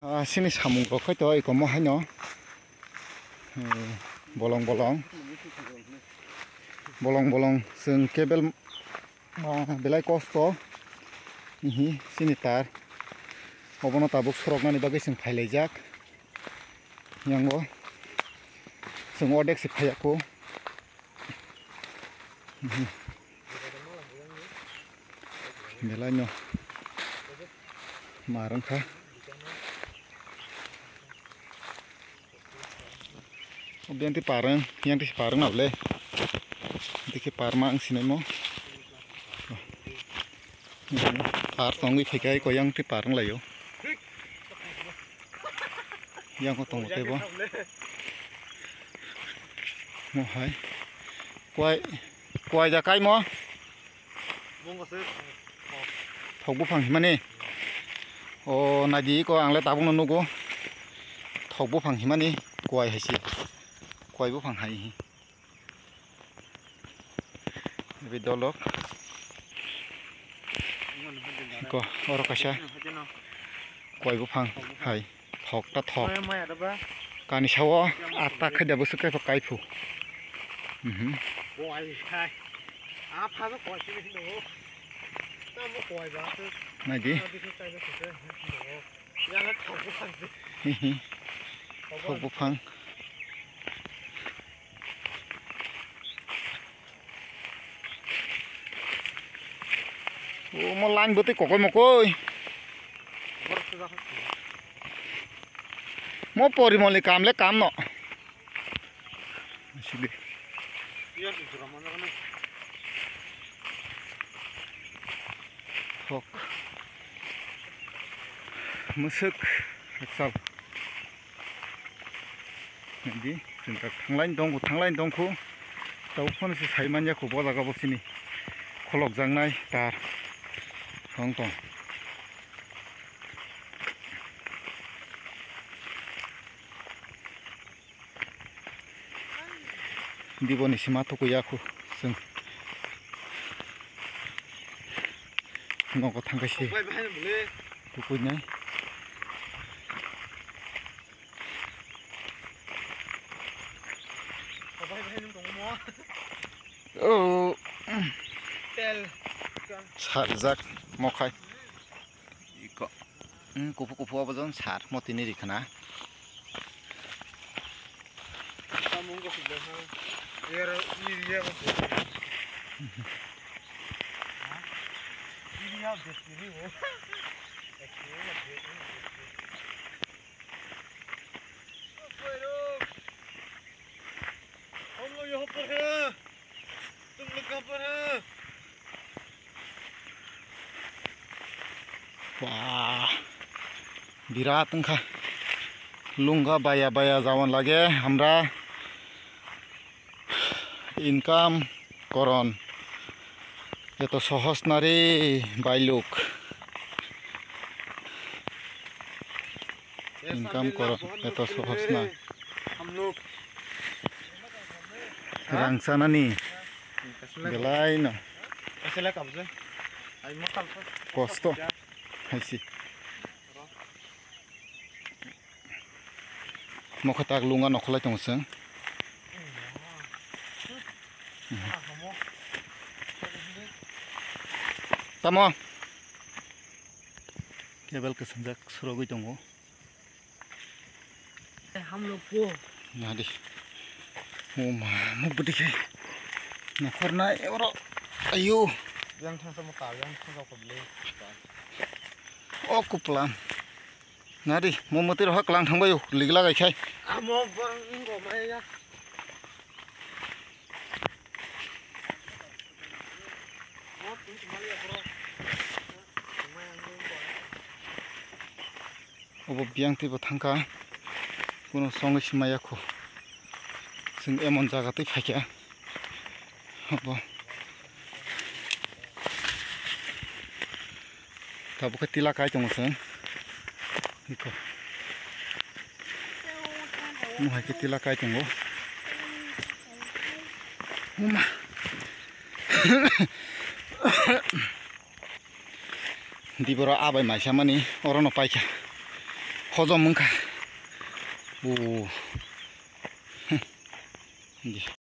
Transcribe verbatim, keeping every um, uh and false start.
Ah, sini samung rok khai to ikomo haino. Eh, bolong bolong. Bolong bolong chwng cable, ah, belai kosto. Ihi, sini tar. Obono tabuk soroknani bagwi chwng phailaijak. Yango chwng ordek se phaiya kho. Belai no mar wngkha. O biyang twi par wng, yang twi par wng nabole. Dikhe par ma wng sinai mo. Par tongwi phaikha, eko yang twi par wng laio. Yang ko tongo tebo. Mo hai. Kwai, kwai ja kai mo. Thok buphang himani. O naidi ko ang le tabuk no nugo. Thok buphang himani kwai hai se. Kwai buphang hai hi. Ebe dolok. Ko oro kaisa kwai buphang hai. Thok ta thok. Kani sao atta khe da bwswk kaifa kaiphu. Mhm. Naidi. Hihi. Thok buphang. Omo line bwtwi kokoi mokoi. Mo porimoni kam le kam no. Sidi. Thok. Mwswk aksal. Di, chwng tak thanglai tongkhu, thanglai tongkhu. Tabuk phano se sai manya kho, bo jaga bo sini kholokjaknai tar. Tong tong. Diboni sima tukuya khu chwng. Nogo thangkhe se tukuinai. Oh. Sarjak mokhai. Iko. Hmm, kupu kupu abo jon sar motini rikhana. Wah, birat wngkha. Lungga baya baya jawan lage hamra. Income koron eto sohos na re, bailuk. Income koron eto sohos na. Rang chanani belai no kosto hai se. Nokha tak lunga nokholai tongo chwng. Tamo. Cable kwchwngjak surogwi tongo. Hamlo po. Nadi. Muma, mubudi khe. Nokhornai oro. Ayo. Yang thangsa mo kal, yang thangsa ko bile. O kupla. Nari, mo mwtwi rohor klang thangbai o, ligla gaikhai. Amo borok wngkha maya. Obo biyang twibo thangkha, kuno songwi se maya kho. Chwng emon jaga twi phaikha. Obo. Tabuk khe tila kai tongo chwng. Iko. Omo hai khe tila kai tongo. Oma. Diboro abai maisa mani orono paikha. Hojom wngkha. O.